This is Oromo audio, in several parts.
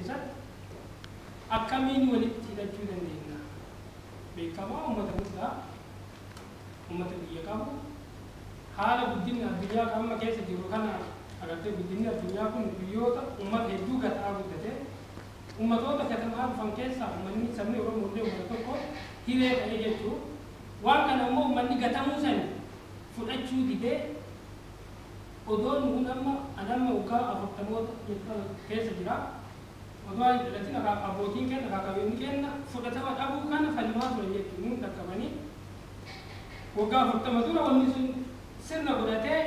keessatti akkamiin walitti hidhachuu dandeenya? Beekamaa uummata guddaa, uummata biyya qabu, haala guddinni addunyaa amma keessa jiru kana agartee guddinni addunyaa kun biyyoota uummata hedduu gataa guddate, uummatoota gatamaa dhufan keessaa uummanni sabni Oromoo illee uummata tokko hiree ta'e jechuu. Waan kana immoo uummanni gatamuu sani fudhachuu didee odoon kun amma anamma waggaa 40moota keessa jira. Odoo hin dhalatin abbootiin keenya akaakayyuun keenya fudhatama dhabuu kana falmaa turan jechuun nuun dhaqqabanii waggaa 40 dura wanni sun sirna godhatee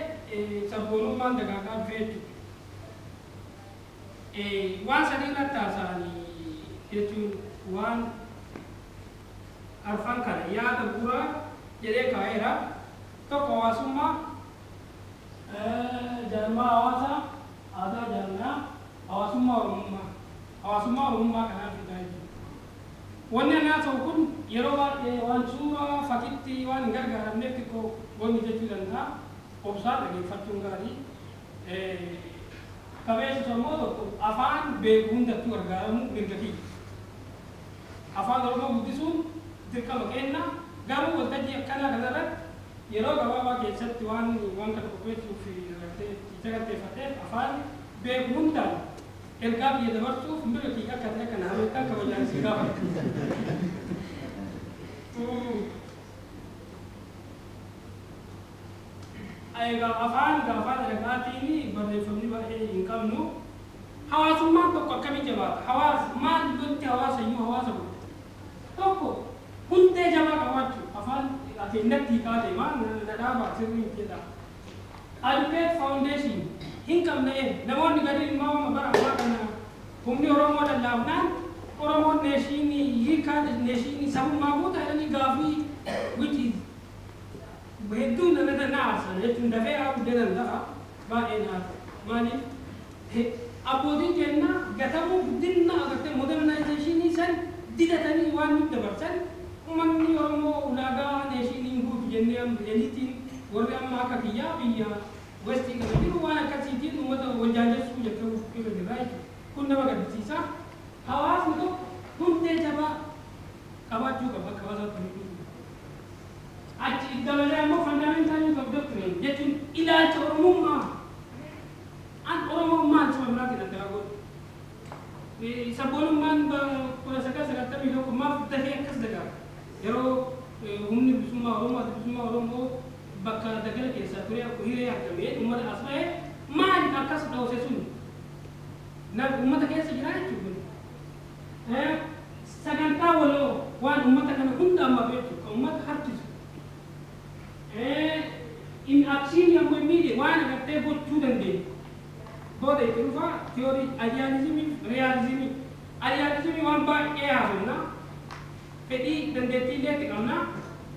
sabboonummaan dagaagaa dhufee jechuudha. Waan sadii irratti haasa'anii jechuun waan arfan kana yaada bu'uuraa jedhee kaa'eera. Tokko hawaasummaa, jaarmaa hawaasaa, aadaa jaarmaa, hawaasummaa Oromummaa. Hawaasummaa Oromummaa kanaaf fidaa jechuudha. Wanni ani haasa'u kun yeroo baay'ee waan suuraa fakkiitti waan hin gargaaramneef xiqqoo wanni jechuu danda'a. Obsaa dhaggeeffachuun gaarii. Qabeessu immoo tokko afaan beeku hundattuu gargaaramuu mirga kiyya. Afaan Oromoo guddisuun dirqama kenna. Garuu waltajjii akkanaa kanarratti yeroo gabaabaa keessatti waan kana qopheessuuf agartee itti saganteeffateef afaan beeku hundaan ergaa biyya dabarsuuf mirga kiyya akka ta'e kana hameettaan kabajaan isin gaafadha. Egaa afaan afaan alagaatiin barreeffamni baay'ee hin qabnu. Hawaasummaan tokko akkamii jabaata? Hawaasa maal gotti hawaasa iyyuu hawaasa godha? Tokko hundee jabaa qabaachuu afaan ati innatti hiikaa deema na dhaabaa sirrii jedha. Adequate foundation hin qabne namoonni gadi immoo bara ammaa kana humni Oromoo lallaafnaan Oromoon neeshinii hiikaa neeshinii sabummaa guutaa jedhanii gaafii which is hedduu nama na aarsan jechuun dafee aaruu danda'a baay'ee na aarsa. Maaliif abbootiin keenya gatamuu guddina agartee modernization san didatanii waan nutti dabarsan uummanni Oromoo ulaagaa neeshiniin guutu jennee amma eliitiin warri amma akka kiyyaa biyya westii kana jiru waan akkasiitiin uummata wal jaallessuu jalqabuuf irra jira jechuudha. Kun nama gaddisiisa. Hawaasni tokko hundee jabaa qabaachuu qaba akka hawaasaatti hunduu. Achi dabalee ammoo fundamental of doctrine jechuun ilaalcha Oromummaa. An Oromummaan saba biraatiin adda godhu. Sabboonummaan 1991 maaf dafee akkas dagaaga. Yeroo humni bilisummaa Oromoo adda bilisummaa Oromoo bakka dagala keessaa ture hiree argamee uummata as ba'ee maaliif akkas dhoose sun uummata keessa jira jechuudha. Sagantaa waloo waan uummata kana hunda ammaaf jechuudha uummata harkisu. In action ammoo immediate waan agartee gochuu dandeenyu. Booda itti dhufa tiyoorii idealizimii fi realizimii. Idealizimii waan baay'ee haasofna. Fedhii dandeettii illee itti qabna.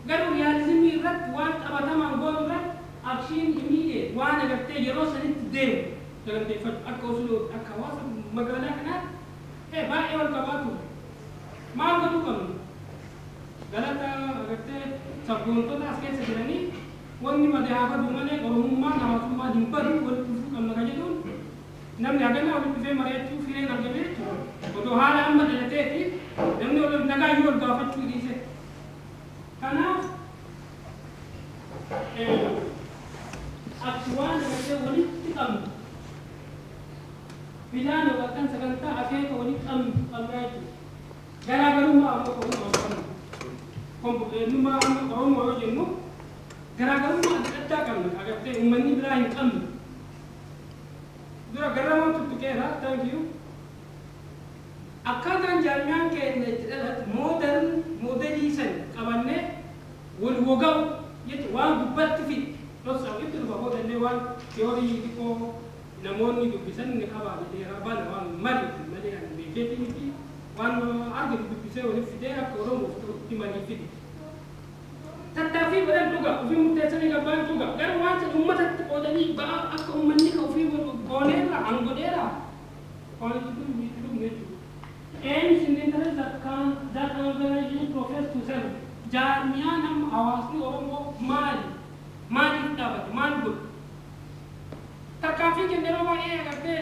Garuu realizimii irratti waan qabatamaan goonu irratti action immediate waan agartee yeroo sanitti deemu saganteeffachuu akka osoo akka hawaasa magaalaa kanaatti baay'ee wal qabaatu. Maal godhuu qabnu? Galata agartee sabboontota as keessa jiranii wanni malee haa badu malee Oromummaan hawaasummaan hin badu walitti dhufuu qabna kan jedhuun namni hagana walitti dhufee mari'achuu fireen argame jechuudha. Odoo haala amma dhalateeti namni wal nagaa iyyuu wal gaafachuu dhiise. Kanaaf achi waan agartee walitti qabnu filaan yookaan sagantaa akeeka walitti qabnu qabnaa jechuudha. Garaagarummaa ammoo Oromoo qabnu. Eenyummaa amma Oromoo yoo jennu garaagarummaa adda addaa qabna agartee uummanni biraa hin qabnu. Dura garramoon tuttuqeera thank you. Akkaataan jaarmiyaan keenya itti dhalate modern moodelii san qabannee wal woga'u jechuun waan gubbatti fide dhoksaa itti dhufa booda illee waan tiyoorii xiqqoo namoonni dubbisan ni qabaa jedhee bana waan mali malee ani beekeetii miti waan argatu dubbisee waliif fidee akka Oromoof ta'utti malii fide. Tattaaffii godhan dhuga ofii murteessanii gabbaan dhuga garuu waan san uummatatti qoodanii ba'aa akka uummanni ka ofii gooneerra hangodheera waan itti dhufne jechuudha. Aims in the interest that can that an organization profess to serve. Jaarmiyaan amma hawaasni Oromoo maali? Maaliif dhaabate? Maal godhu? Tarkaanfii keenya yeroo baay'ee agartee